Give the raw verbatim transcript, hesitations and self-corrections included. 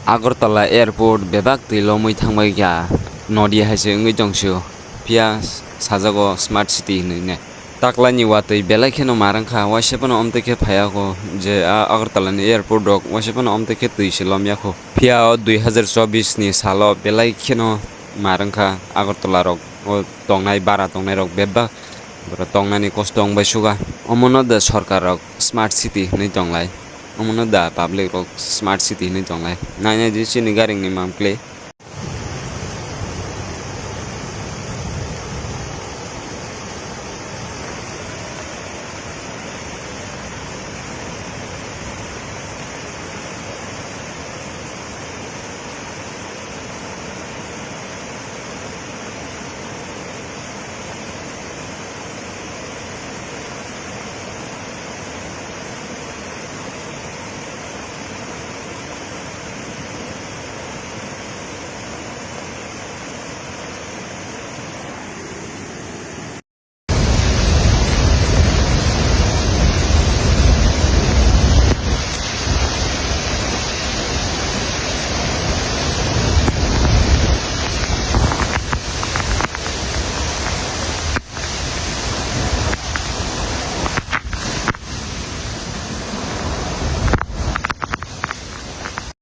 Agartala airport bebak twi lomwi thangbai kha, Nodia hai se wngwi tong sio, phiya sajago smart city hinwi ne. Taklani watwi belai kheno mar wngkha, waisa phano omtwi khe phaiya kho je a Agartala ni airport rok waisa phano omtwi khe twi se lomya kho. Phiya o dui hazar chobbish ni salo belai kheno mar wngkha Agartala rok, o tongnai bara tongnai rok bebak tongnani kosto wngbai suga. Omono da sorkar rok smart city hinwi tonglai, omono da public rok smart city hinwi tonglai. Nainai di chini garing ni mankle.